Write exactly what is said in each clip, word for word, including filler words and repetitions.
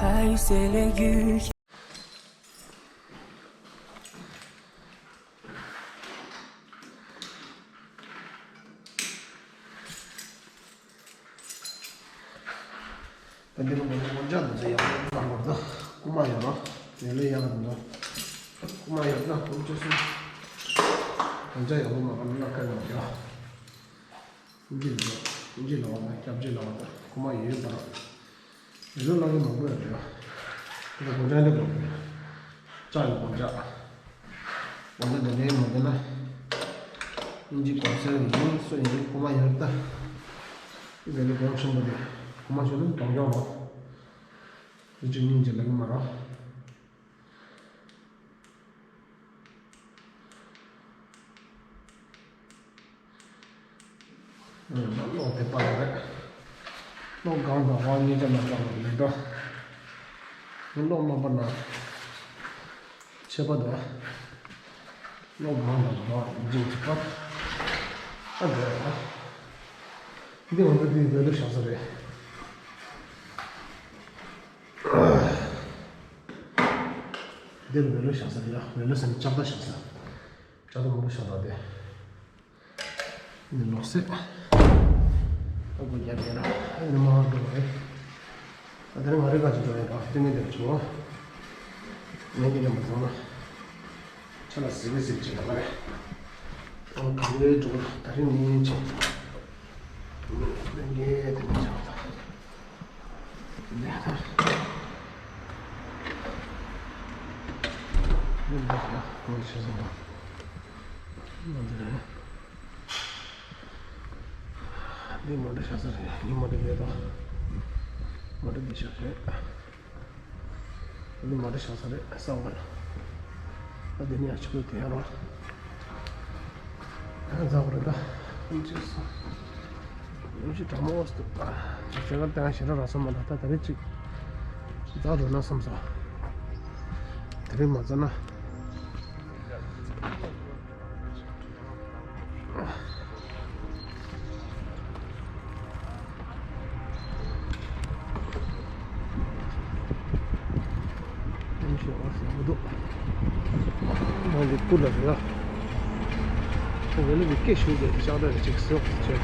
Ay, c'est les yeux. ད་འདི་ལ་ངོ་ངོ་ཅག་འདི་ཚོ་ཡག་པོ་བཏང་བར་ད་རྐུ་མ་ཡོད་རོགས། ལས་ལས་ཡག་གི་འདུག་རྐུ་མ་ཡོད་ན་ཁོང་ཚོ་སུ་ང་ཅག་ཡག་པོ་མ་གང་ལ་ཁ་ཡོང་གི་ཡོད། ཨིན་ཇི་ལོ། ཨིན་ཇི་ལོ་བ་དང་སྐྱབས་རྗེ་ལོ་བ་དང་རྐུ་མ་ཡོད་ཡོད་པ་རོགས། ལས་ལོ་ལ་གི་མང་པོ་ཡོད་རེད། དེ་ལ་སྒོ་ལྕགས་ལས་མང་པོ་ཡོད། ལྕགས་ཡོད་སྒོ་ལྕགས། འོ་ན་དེ་ནས་མ་འདོད་ན། ཨིན་ཇི་གོང་གསལ་ཡིན་སུ་ཡིན་ཁོ་མ་ཡོད་ད། དེ་ནས་གོང་ཆེན་པོ་དེ་ཁོ་མ་ཤོད་ན་གདོང་རྒྱག་རོགས། དེ་ཅི་སྙིང་རྗེ་ལ་གི་མ་རོགས། གློག་དེ་པར་རེད། གློག་གང་དང་དབང་གཉིས་ཀ་ལ་དབང་མེད་འགྲོ། གློག་མ་པར་ན་ཆད་པ་འདུག་གློག་གང་དང་དབང་འཛིན་གྱི་པར། ཨ་འདྲ་ཡ། འདི་འོན་ཏེ་འདི་བེ་ལུ་བཞག་ས་རེད། འདི་བེ་ལུ་བཞག་ས་རེད་ཡ། བེ་ལུ་ཟེར་ན་ལྕགས་རྟ་བཞག་ས། ལྕགས་རྟ་མང་པོ་བཞག་ས་རེད། འདི་ལོག་སྲེད། ཨ་ཁུ་རྒྱབ་རྒྱབ་ར། ཨ་ནི་མ་འགྲོ་བ་རེད། ཨ་དེ་རིང་ང་རེ་ག་ཅིག་འགྲོ་ཡིན་ར་སྟོན་གྱི་འདིར་བྱུང་། ངས་ཀྱི་ནས་མ་བཟང་ན། ཆ་ལ་ཟི་གི་ཟི་བྱེད་ད་ག་རེད། ཨ་ག་རེ་འགྲོ་ད་རིང་ངས་བྱེད། ངས་དེ་ནས་བྱ་བ་དང་། འདི་མོ་ཊ་ཤ་ཚ་རེད། འདི་མོ་ཊ་རེད་དོ། མོ་ཊ་འདི་ཤ་རེད། འདི་མོ་ཊ་ཤ་ཚ་རེད་བསམ་ག་ལ། ཨ་འདི་ནི་ཡ་ཆུ་ལོ་དེ་ཡ་རོ། ཨ་འཛག་རེད་ད། ཨ་ཅེ་སོ། ཡོང་ཞིག་གྲང་མོ་འོ་སྟུ། ཨ་ཟེར་ག་ལྟ་ང་ཞེ་དྲག་རག་སོང་མ་ད་ད་ད་རེ་ཅིག་འཛག་འགྲོ་ན་བསམ་སོ། དེ་རིང་མ་འཛག་ན། ཨེམ་ཤེས་ཨོ་ཟེར་མི་འདུག་ང་ལི་ཀུ་ལ་རེད་ལ། ང་ལི་མི་སྐད་ཤུགས་དེ་ཤག་དར་ཅིག་ཟོག་ཅིག་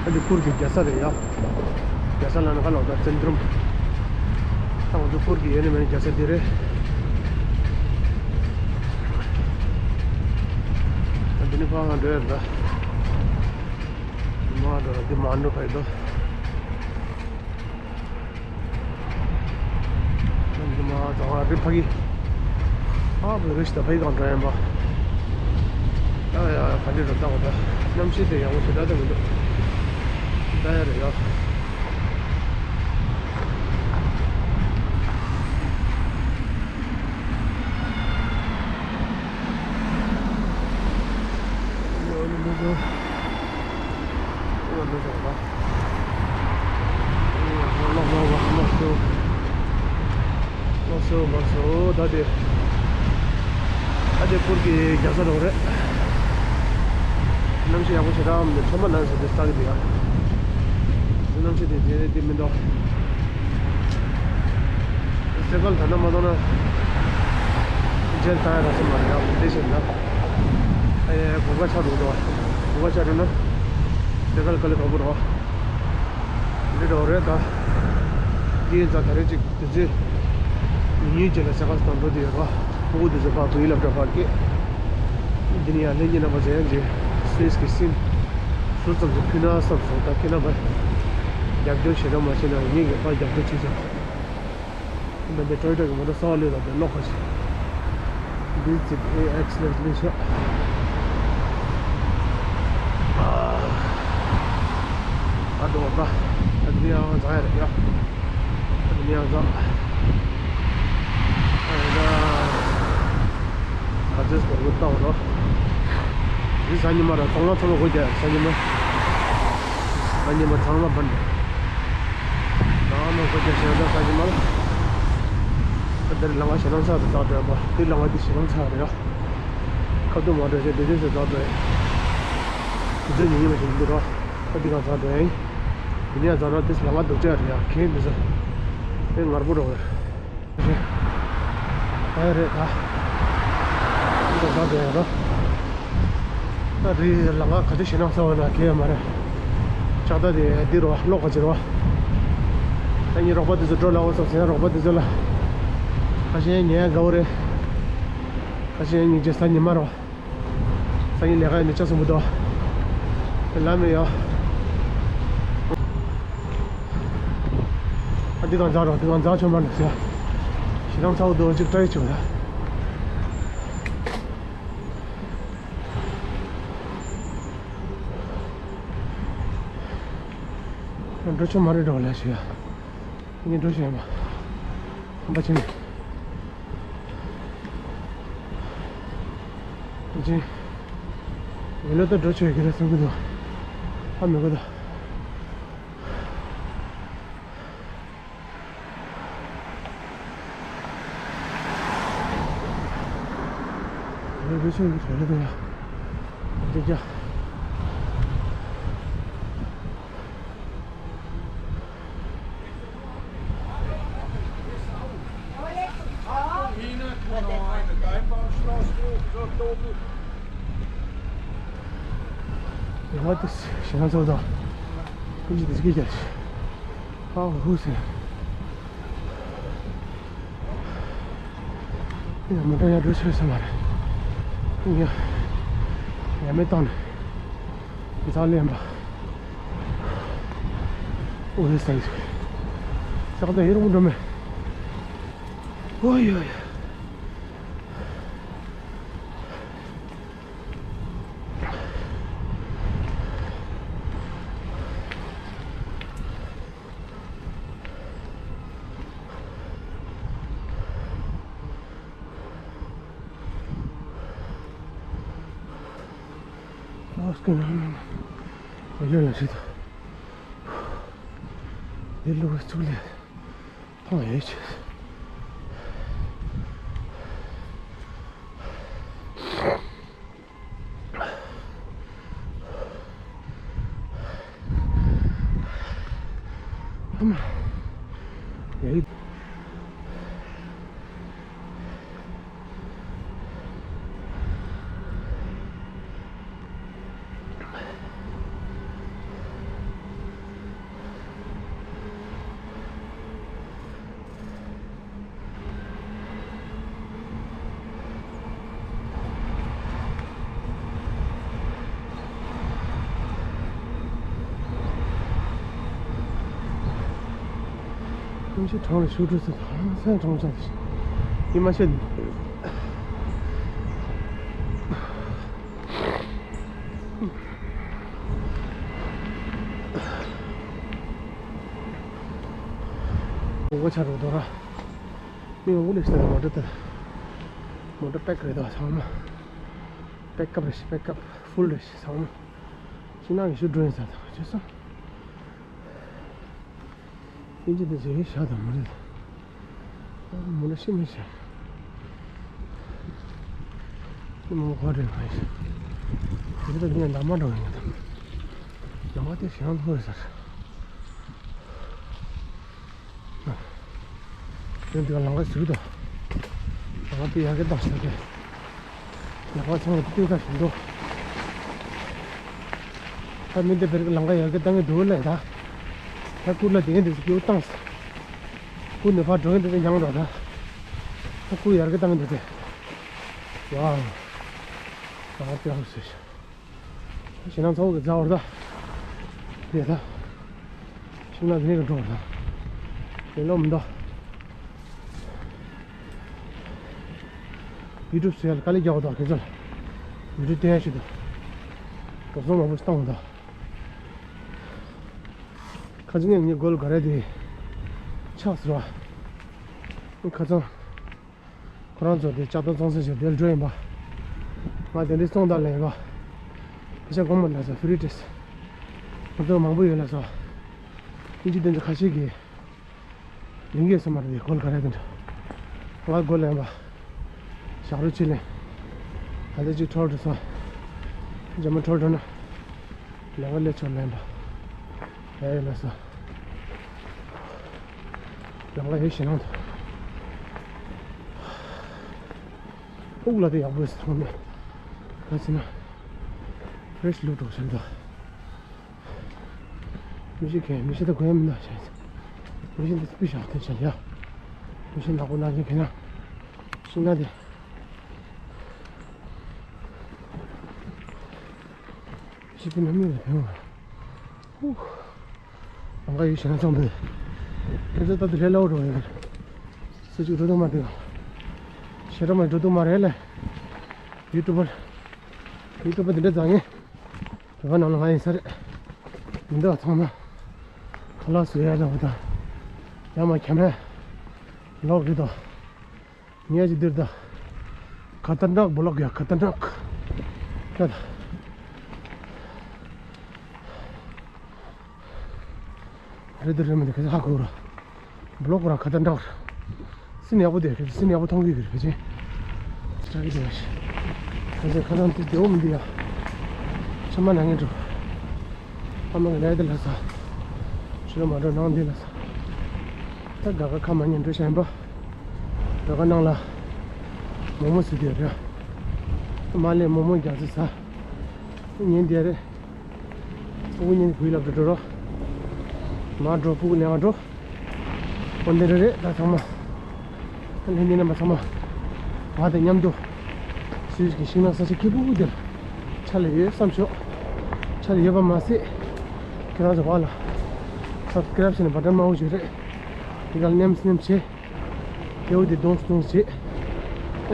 ཨ་ནི་ཁུར་གྱི་རྒྱལ་ས་རེད་ཡ། རྒྱལ་ས་ལ་ན་ཁ་ལོག་ད་བཙན་དྲུམ། ད་ང་ཚོ་ཁུར་གྱི་ཡོད་ནི་མེད་ནི་རྒྱལ་ས་འདི་རེད། ད་འདི་ནི་ཕ་ང་འགྲོ་ཡ་རེད་ད། མ་འགྲོ་ར་འདི་མ་འགྲོ་ཕ་ཡི་དོ། ཨ་འདི་མ་ཙང་ང་རི་ཕ་གི། ཨ་བུ་རི་ཤི་ད་ཕ་གི་གང་འགྲོ་ཡིན་པ། ཨ་ཡ་ག་འདྲི་རུ་ལྟ་བ་ད། གནམ་གཤིས་དེ་ཡག་པོ་ཞེ་དྲག་ད་མི་འདུག་ལྟ་ཡ་རེད་ཡ། ལགས་སོ་ལགས་སོ་ད་དེ། ཨ་དེ་ཁུར་གྱི་རྒྱལ་ས་རང་རེད། གནམ་གཤིས་ཡག་པོ་ཞེ་དྲག་མི་འདུག་ཚོད་མ་ལངས་ཟེར་དེ་ལྟ་གི་འདུག་ཡ། གནམ་གཤིས་དེ་དེ་དེ་མི་འདུག་སེ་ཀལ་ད་ལྟ་མ་གཏོང་ན། རྗེས་ལ་ད་ཡ་ར་སེ་མ་རེད་ཡ་དེ་བྱས་ན། ཨ་ཡ་གོམ་ཁ་ཆག་འགྲོ་གི་འདུག་གོམ་ཁ་ཆག་འགྲོ་ན། སེ་ཀལ་དཀའ་ལས་ཁག་པོ་རེད་བ། འདི་འདྲ་བ་རེད་ད། འདི་ཡིན་ཙང་ད་རེས་ཅིག་དུས་ཚོད་ཉུང་ཉུང་ཅིག་ལ་ཟས་ཁ་སང་འགྲོ་དུས་ཡོད་པ། སྤུ་གུ་དེ་ཚོ་ཕར་བོད་ཡིག་སློབ་གྲྭ་ཕར་སྐྱེལ། འདི་ནས་ཡང་ལྷན་རྒྱས་རྣམ་པ་ཚོ་ཡང་ཅིག་སུད་སི་གི་སིན། ཟུར་ཙམ་ཞིག་ཕུལ་ན་བསམ་སོང་། ད་ཁྱེད་རྣམ་པ་རྒྱབ་སྐྱོར་ཞེ་དྲག་མ་བྱས་ན་ངེད་ཀྱིས་ཕར་རྒྱབ་སྐྱོར་བྱེད་ཆོག་ད་འདི་ཊོ་ཡོ་ཊ་གི་མོ་ཊ་གསར་པ་ལོས་དང་དེ་གློག་ཁ་ཤས། འདི་ཙིག་ཨེ་ཨེག་སི་ལས་ལས་ཤག་ཨ་འགྲོ་བ། ད་འདི་ཡང་བཟང་ཡ་རེད་ཡ། ད་འདི་ཡང་བཟང་། ཨ་རེད་ད། ག་ཚོད་སྐོར་གྱི་ལྟ་བ་རོ། འདི་གཟའ་ཉི་མ་ར་ཚོང་ལ་ཚོང་ལ་སྒོ་རྒྱག་གཟའ་ཉི་མ། གཟའ་ཉི་མ་ཚང་མ་བར་འདི། ཚང་མ་སྒོ་རྒྱག་ཞེ་ན་གཟའ་ཉི་མ་ལ། ད་འདིར་ལམ་ཁ་ཞེ་ལམ་ཚ་དུ་བཏགས་འདྲ་བ་འདི་ལམ་ཁ་འདི་ཞེ་ལམ་ཚ་རེད་ཡ། ཁ་ཐུག་མ་འགྲོ་ཞེས་འདི་ཚོས་ཟེར་ཙང་འགྲོ་ཡིན། དུས་ཚོད་ཉིན་ཉི་མ་ཞིག་འདུག་རོགས། ཁ་འདི་གང་ཚང་འགྲོ་ཡིན། འདི་ནས་ཚང་རོགས་དེ་ལ་མ་འདུག་ཅག་རེད་ཡ་ཁེ་འདི་ཚོ། དེ་ངར་པོ་རོགས། རེད། ཨ་རེད་ད། འདི་གང་ཚང་འགྲོ་ཡིན་རོགས། ད་རེད་ལ་ང་ག་ཚོད་ཞེད་སྣང་ཚ་བ་ན་ཁེ་ཡོད་མ་རེད། ལྕགས་རྟ་དེ་འདི་རོགས་ལོག་ག་ཅི་རོགས། ད་ངའི་རོགས་པ་དེ་ཚོ་འགྲོ་ལ་འོ་སོགས་ཟེར་ན་རོགས་པ་དེ་ཚོ་ལ། ཁ་ཤས་ཉལ་དགའ་བོ་རེད། ཁ་ཤས་ཉིན་རྗེས་ས་ཉི་མ་རོགས། སང་ཉིན་ལས་ཀ་ཡིན་ནི་ཆ་གསུམ་པོ་དོ། ལ་མེ་ཡོ། ཨ་འདི་གང་འཛག་རོགས་འདི་གང་འཛག་ཆོག་མ་ནི་ཟེར། ཞེ་སྡང་ཚ་བོ་དོ་གཅིག་བཀྲ་ཡི་ཆོག་ཡ། འགྲོ་ཆོག་མ་རེད་འགྲོ་ལ་ཞུ་ཡ། ངས་འགྲོ་ཤེས་ཡ་མ། ཧམ་པ་ཆེ་ནི། ཅིང་། ཡེ་ལོ་ད་འགྲོ་ཆོག་གི་རེད་བསམ་གི་འདུག་ཧ་མི་གོ་ད། ཡེ་ལོ་འགྲོ་ཆོག་གི་རེད་ད་ཡ། འདི་རྒྱ། What is ཞེ་སྡང་ཚ་བོ་དང་། ཀུན་གྱིས་དེ་སྐད་རྒྱག་ཤི། ཧ་ཧུ་ཧུ་ཟེར། ཡང་མོ་ཊ་ཡར་འགྲོ་ཆོག་ས་མ་རེད། ཡང་ཡང་མེད་བཏང་ནས། འཛག་ལེན་པ། ཨོ་ཡེ་སའི་ཟིག་ལྕགས་རྟ་ཡེ་རུང་འགྲོ་མེད། ཨོ་ཡོ་ཡོ། What's going on? ཨོ་ལེ་ལ་ཞིག་ཏུ། འདི་ལུགས་ཚུགས་ལས་ཐང་ཡོད་ཆེ། ཨ་མ། ཡ་ཡི། ཀུན་གཞི་གྲོང་ལ་ཞུགས་འགྲོ་ཟེར། ཧང་སང་གྲོང་ཆགས་ཤིག་ཡིན་མ་ཤེས། འོ་ཆ་རུ་དོ་ར། མི་འོ་ལེ་ཤ་མོ་ཊ་དེ། མོ་ཊ་པེག་རེད་དོ་ཚང་མ། པེག་ཨབ་རེད་ཤི་པེག་ཨབ་ཧྥུལ་རེད་ཤི་ཚང་མ། ཕྱི་ནང་གི་ཤུ་ཌོན་ས་དང་ཅི་སོང་། ཨིན་ཇི་དེ་ཟེར་ཤ་དང་མོ་རེད། མོ་ལ་ཤི་མི་ཤ། ཤི་མོ་ཁོ་རེ་མ་ཤི། དེ་ད་ངས་ལམ་མ་འགྲོ་ཡིན་དང་། ལམ་མ་དེ་ཞེ་ཡང་ལྷོད་ཟེར། དེ་འདི་ག་ལམ་ཁ་ཟུག་དང་། ལམ་ཁ་དེ་ཡག་གི་དང་ཤ་དེ། ལག་པ་ཚང་མ་སྟོན་ཁ་བཞིན་འགྲོ། ད་མི་འདི་བེར་གི་ལང་ཀ་ཡར་གི་བཏང་གི་འདུག་ལས་ད། ད་ཀུར་ལ་དེ་འདི་ཚོ་སྐྱེ་བོ་བཏང་ས། ཀུར་ནས་ཕར་འགྲོ་གི་འདི་ཚོ་མྱངས་འགྲོ་ད། ད་ཀུར་ཡར་གི་བཏང་གི་འདུག་དེ། ཝའོ། ད་ཧ་ཅང་ཧུ་སུ་ཞིག་ཞེ་སྣང་ཚ་བོ་གི་རྫ་བར་ད། དེ་ད། ཤིང་ནགས་ནས་གི་འགྲོ་བར་ད། དེ་ལོ་མི་འདུག་ཡུ་ཊུབ་བཟོ་ཡ་ལ་དཀའ་ལས་རྒྱག་པ་དང་ཁྱེད་ཚོ་ལ་ཡུ་ཊུབ་བསྟན་ཡ་ཞིག་དང་། འགྲོ་སོང་མང་པོ་ཞིག་བཏང་བ་དང་། ཁ་ཅིག་ངས་ངའི་སྒོ་ལ་ག་རེ་དེ་ཆགས་སོང་བ། ཁ་ཚང་། ཁོ་རང་ཚོ་དེ་ལྕགས་རྟ་བཙོང་ས་ཞིག་དེར་འགྲོ་ཡིན་པ། ང་དེ་འདྲའི་སོང་དང་ལེན་པ། ཕི་ཤ་གོང་མ་ལ་ས་ཧྥི་རི་ཏེས། ང་ཚོ་མང་པོ་ཡོད་ལ་སོ། ཨིན་ཇི་དེ་ཚོ་ཁ་ཤས་ཀྱིས། ལིང་གེ་སོ་མ་རེད་གོལ་ག་རེ་དེ་འདྲ། ང་གོལ་ལེན་པ། ཞག་རུ་ཅི་ལེན། ད་ལྟ་ཅིག་འཕྲོར་འགྲོ་སོང་། རྒྱ་མ་འཕྲོར་འགྲོ་ན། ལས་ཀ་ལས་ཆོག་ལན་པ། ཡ་ཡོད་ལ་སོ། ལས་ཀ་ཡོད་ཞེད་སྣང་འདུག་དབུགས་ལ་དེ་ཡག་པོ་སོང་མེད། ག་ཚོད་ན། ཕེ་རེ་ཤི་ལུག་འགྲོ་ཤེས་འདུག་མི་ཤེས་མཁན་མི་ཤེས་ད་གོ་ཡ་མི་འདུག་ཞེས། མི་ཤེས་འདི་སྤུས་བཞག་ཐེབས་བྱས་ཡ། མི་ཤེས་ནག་པོ་ནག་ཅན་གྱི་ན། ཤིང་ན་དེ། ཤི་ཏི་ན་མི་ལ་ཕན་བ། ཧུ། ལམ་ཁ་ཡོད་ཞེ་ན་ཙམ་པས། ཁྱེད་ཚོ་ད་དུ་ལས་སླ་བོ་འགྲོ་ཡོད་གི། སུ་གཅིག་འགྲོ་དུ་མ་འདུག་ཤེས་རབ་མ་འགྲོ་དུ་མ་རེད་ལ། ཡུ་ཊུབ་པར། ཡུ་ཊུབ་པར་འདི་འདྲ་བཟང་ངེ། བོད་པ་ནང་ལ་ང་ཡིན་ས་རེད། མི་འདུག་ཚང་མ། ཁ་ལག་བཟོ་ཡ་ལ་བུ་དང་། ཡང་མ་ཁྱམས་ར། ལོག་གི་དོ། ངས་ཀྱི་འདིར་དང་། ཁ་ཏ་ནག་བུ་ལོག་ཡ་ཁ་ཏ་ནག་ཁ་ད། རེད་དེ་རེད་མི་འདུག་ཁ་ཧ་གོ་ར། བུ་ལོག་ར་ཁ་ཏ་ནག་སིན་ཡག་པོ་དེ་ཁ་སིན་ཡག་པོ་མཐོང་གི་གི་རེད་ཕལ་ཆེར། ཅག་གི་དེ་ཁ་ཁ་ཁ་ཁ་ཁ་དེ་དེའོ་མི་འདུག་ཡ། ཆ་མ་ན་ངས་འགྲོ། ཨ་མ་གི་ལས་དེ་ལ་ས། ཆུ་ལ་མ་འགྲོ་ནང་འདི་ལ་ས། ད་དགའ་དགའ་ཁ་མ་ཉན་འགྲོ་ཤ་ཡིན་པ། དགའ་དགའ་ནང་ལ། མོག་མོག་ཟེར་དེ་རེད། མ་ལས་མོག་མོག་རྒྱག་ཚེ་ས། ཉན་དེ་རེད། ཕྲུ་གུ་ཉན་གུས་ལབ་འགྲོ་འགྲོ་རོགས། མ་འགྲོ་ཕྲུ་གུ་ལེན་བ་འགྲོ། འོ་འདི་རེད་རེད་ད་ཚང་མ། ལྷན་རྒྱས་རྣམ་པ་ཚང་མ། ང་དང་མཉམ་དུ། སུད་སི་གི་ཤིང་ནགས་ས་ཆ་སྐྱིད་པོ་འདིར། ཆ་ལ་ཡོད་བསམ་ཤོག་ཆ་ལ་ཡོད་པ་མ་ཟད། ཁྱེད་རང་ཚོ་བ་ལ། སབ་སི་ཀེ་རབ་བྱས་ནས་བ་ཏྲ་མང་པོ་ཞིག་རེད། དེ་ག་ལ་ནེམ་སི་ནེམ་བྱེད། ཐེའུ་དེ་རྡུང་རྡུང་བྱེད།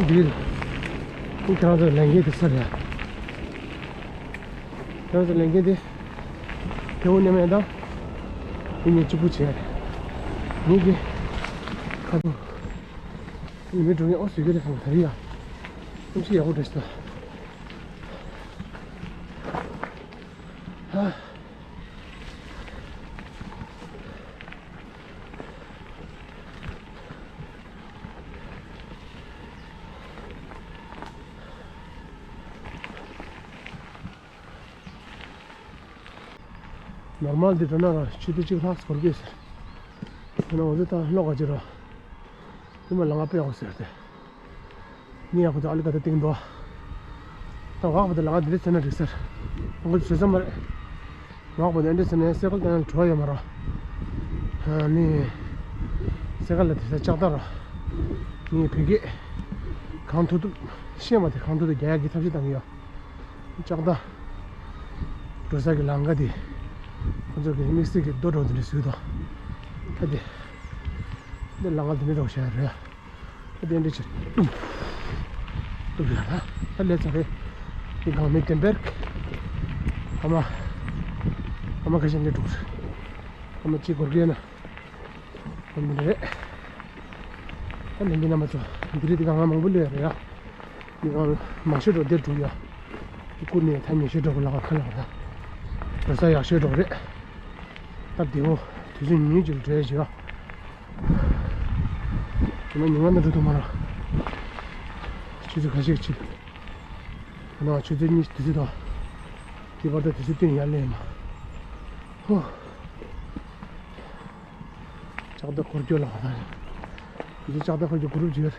འདི་རེད། ཁྱེད་རང་ཚོ་ལས་འགན་དེ་ས་རེད། ཁྱེད་རང་ཚོ་ལས་འགན་དེ། ཐེའུ་ནེམ་ཡ་དང་། དེ་གཉིས་གཅིག་པུ་བྱེད། ངེད་ཀྱི། ཁ་དོག་མི་འགྲོ་ངས་ཨོ་སུས་ཀྱི་རེད་ཁང་ད་རེད་ཡ། ཨུམ་ཤི་ཡག་པོ་འདྲ་ཞིག་ད། ཧ། ནོར་མལ་འདི་འགྲོ་ན་ར་ཆུ་ཚོད་གཅིག་ལྷག་འགོར་གྱི་ཟེར། དེ་ན་འོ་ཚོད་ད་ལོག་ག་ཅི་ར། དེ་མ་ལ་ང་དཔེ་ཡག་ཟེར་ཏེ། ནི་ཡག་པོ་ད་ཨ་ལི་ཀ་ད་ཏིང་འདུག་ད་ཝག་པ་ད་ལ་ང་འདི་འདྲ་ཚེ་ན་འགྲིག་ཟེར། ང་ཚོ་བཟོད་ས་མ་རེད། ཝག་པ་ད་འདི་འདྲ་ཚེ་ན་སེ་ཀལ་ད་ཡང་བྲོ་ཡོད་མ་ར། ནི། སེ་ཀལ་ལ་དེ་ས་ལྕགས་ཐག་ར། ནི་བེ་གེ། གང་ཐུབ་ཐུབ། ཤེས་མ་དེ་གང་ཐུབ་ཐུབ་རྒྱག་ཡག་གི་ཐབས་ཤེས་བཏང་གི་ཡོད། ལྕགས་རྟ། འགྲོ་ས་གི་ལམ་ཁ་དེ། ཁོ་ཚོ་གི་དམིགས་བསལ་གྱི་རྡོ་གྲོག་དེ་འདྲ་བཟོས་དང་། ད་དེ། འདི་ལམ་ཁ་དེ་འདྲ་གྲོག་བྱས་རེད། ད་དེ་འདྲ་བྱས། ཏུབ། ཏུབ་ཡ་ད། ད་ལས་ཚར་རེད། འདི་གང་མེད་ཏེན་པེར། ཨ་མ། ཨ་མ་ཁ་ཤས་འདྲ་གྲོག་ཨ་མ་གཅིག་སྒོར་གྱི་ཡོད་ན། འདི་རེད། ད་ལས་འགན་རྣམ་པ་ཚོ་འདི་རེད། འདི་གང་ང་མང་པོ་ལོས་རེད་ཡ། འདི་གང་མང་ཤོས་འགྲོ་བདེ་འགྲོ་ཡ། འདི་བསྐུར་ནས་ཐ་སྙད་ཤོས་འགྲོ་གི་ལ་ཁ་ལ་ཁ་ལ། འགྲོ་ས་ཡག་ཤོས་འགྲོ་རེད། ད་བདེ་བོ་དུས་ཚོད་ཉུང་ཉུང་ཅིག་འགྲོ་ཡ་ཅིག་ཡ། ཉི་མ་ཉི་མ་ནང་འགྲོ་ཐུབ་མ་ར། ཆུ་ཚོད་ཁ་ཤས་ཕྱིན། ང་ཆུ་ཚོད་གཉིས་དུས་ཚོད་དང་། དེ་བར་དུ་དུས་ཚོད་བསྟུན་ཡ་ལས་མ། ཧོ། ལྕགས་རྟ་འཁོར་སྐྱོད་ལ་བ་དང་། དེ་ལྕགས་རྟ་འཁོར་སྐྱོད་གུ་རུབ་བརྗོད།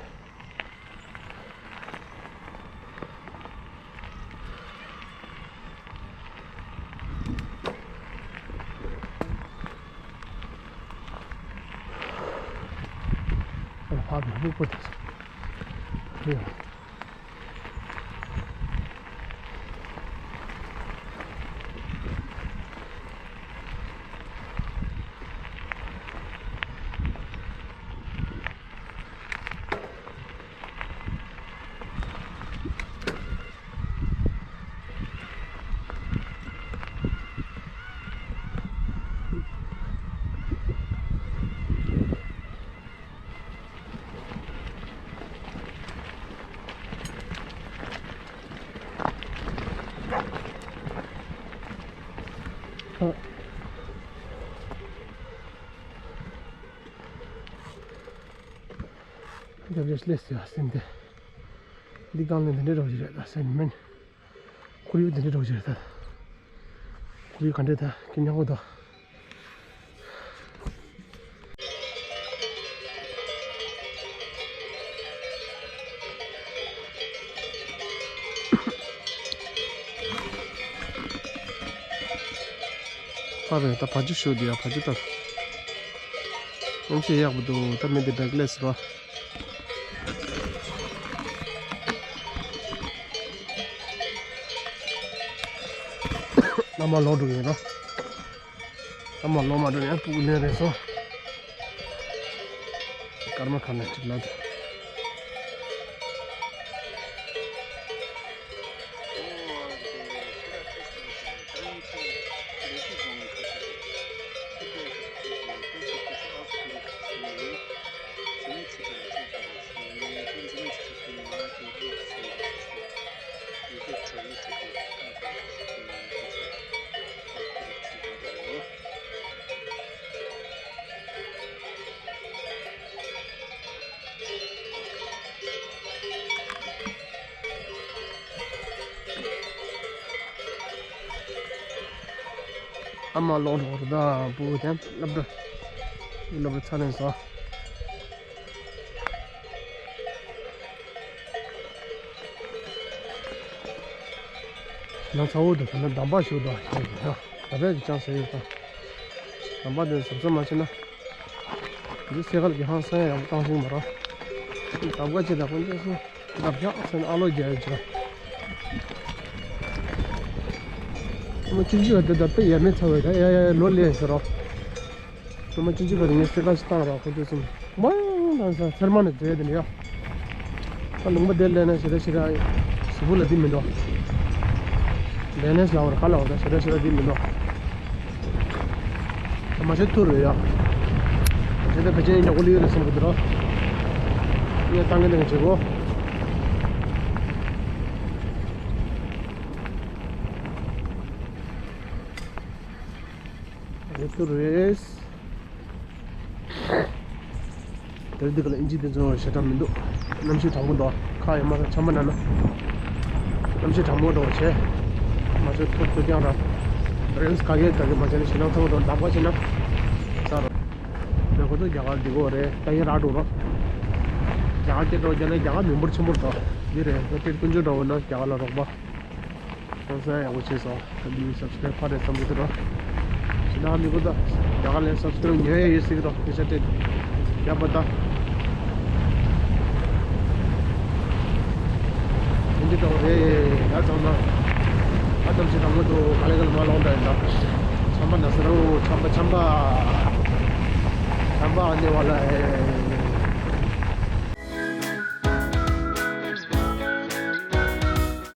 ཨ་ཕ་གི་སྨུག་པོ་དེ། ཧེ། ཨ། རྒྱབ་རེས་ལས་སེ་བ་སེམས་དེ། འདི་གང་ལས་འདི་འདྲའི་རོགས་ཞིག་རེད་ད་ཟེར་ནི་མིན། ཁོར་ཡུག་འདི་འདྲའི་རོགས་ཞིག་རེད་ད། ཁོར་ཡུག་ག་འདྲས་ད་ཀྱི་ཉག་པོ་ད། ཕ་བས་ད་བ་ཅུ་ཤོད་དེ་ཡ་བ་ཅུ་ལྟར། ཨང་ཤེས་ཡག་པོ་འདུག་ད་མི་འདི་བེག་ལེས་རོ། ཨ་མ་ལོག་འགྲོ་ཡིན་རོ། ཨ་མ་ལོག་མ་འགྲོ་ཡང་སྤུ་གུ་ལེན་རེད་སོ། སྐར་མ་ཁ་ནས་གཅིག་ལ། ཨ་མ་ལོག་འགྲོ་རུ་ད་བུ་དེ་སློབ་གྲྭ་སློབ་གྲྭ་ཚ་ལེན་སོ། ན་ཚ་བོ་དུ་ད་ན་འདམ་པ་ཞུ་དོ་ད་བས་ཀྱི་ཅང་ཟེར་ཡོད་ད། འདམ་པ་དེ་ཟབ་ཟབ་མ་བྱེད་ན། འདི་སེ་གལ་གྱི་ཧང་སང་ཡང་བཏང་ཤིང་མ་ར། འདམ་ཀ་ཅི་ད་ཁོང་ཅི་སོང་འདབ་ཆགས་ཟེར་ན་ཨ་ལོ་རྒྱལ་ཡོད་ཅི་ར། ཨོ་ཅི་ཅི་བ་དེ་ད་དཔེ་ཡ་མེད་ཚ་བས་ད་ཡ་ཡ་ལོ་ལེ་ཟེར་རོ། ཨོ་ཅི་ཅི་བ་དེ་ངས་སེ་གལ་ཞིག་བཏང་ར་ཁོང་ཅི་སོང་མང་དང་ས་ཚེར་མ་ནས་བྲེལ་དེ་ནས་ཡ། ད་ལུང་པ་དེར་སླེབས་ན་ཞེ་དྲག་ཞེ་དྲག་ཞེ་པོ་ལ་འདི་མི་འདུག་ལས་ནས་ལ་བར་ཁ་ལ་བར་ད་ཞེ་དྲག་ཞེ་དྲག་འདི་མི་འདུག་མ་ཤེས་ཐུར་རེད་ཡ། མ་ཤེས་ད་ཕལ་ཆེར་ཡག་པོ་ལི་ཡོད་རེད་བསམ་གི་འདུག་ར། ངས་བཏང་གི་འདི་གི་བྱེད་སྒོ། རེད་ཐུར་རེད། དེར་འདི་ག་ལ་ཨིན་ཇི་དེ་ཚོ་ཞེ་དྲག་མི་འདུག་གནམ་གཤིས་གྲང་པོ་འདུག་ཁ་ཡ་མ་ས་ཆམ་པ་ན་ན། གནམ་གཤིས་གྲང་མོ་འདུག་བྱས། མ་ཚོད་ཐུར་ཐུར་ཀྱང་ར། རེལ་ག་གེ་ག་གེ་མ་བྱས་ན་ཞེ་ནང་ཚང་མ་འདུག་འདམ་ག་བྱས་ན། ས་རུ། ང་ཁོ་ཚོ་རྒྱ་གར་འདི་གོ་རེད་ད་ཡིན་ར་འགྲོ་རོགས། རྒྱ་གར་སྐད་འགྲོ་རྒྱ་ནས་རྒྱ་གར་མི་འབོར་ཆེན་པོ་འདུག་འདི་རེད་ང་སྐད་ཀུན་སྤྱོད་འདྲ་བོ་ན་རྒྱ་གར་ལ་རོགས་པ། ཁོང་ཚོ་ཡག་པོ་བྱས་སོང་། ད་འདི་སབ་སི་ཀ་རེབ་ཕར་རེད་བསམ་གྱི་འདུག་རོ། ཞེ་དྲག་མི་དགོས་ད། རྒྱ་གར་ལ་སབ་སི་ཀ་རེབ་ཉོ་ཡས་ཡོད་སྲིད་ཀྱི་རོ་སྐད་ཆ་སྤྲད། ཡག་པོ་ད། དེ་འདྲ་འདྲ་བོ་རེད་ཡ་ཚང་མ། ཨ་གནམ་གཤིས་གྲང་མོ་འདུག་ག་ལེ་ག་ལེ་མ་ལོག་འདྲ་ཡིན་ད། ཆམ་པ་ན་ཟེར་རོ་ཆམ་པ་ཆམ་པ། ཆམ་པ་ཨ་ནེ་བ་ལ་ཨེ།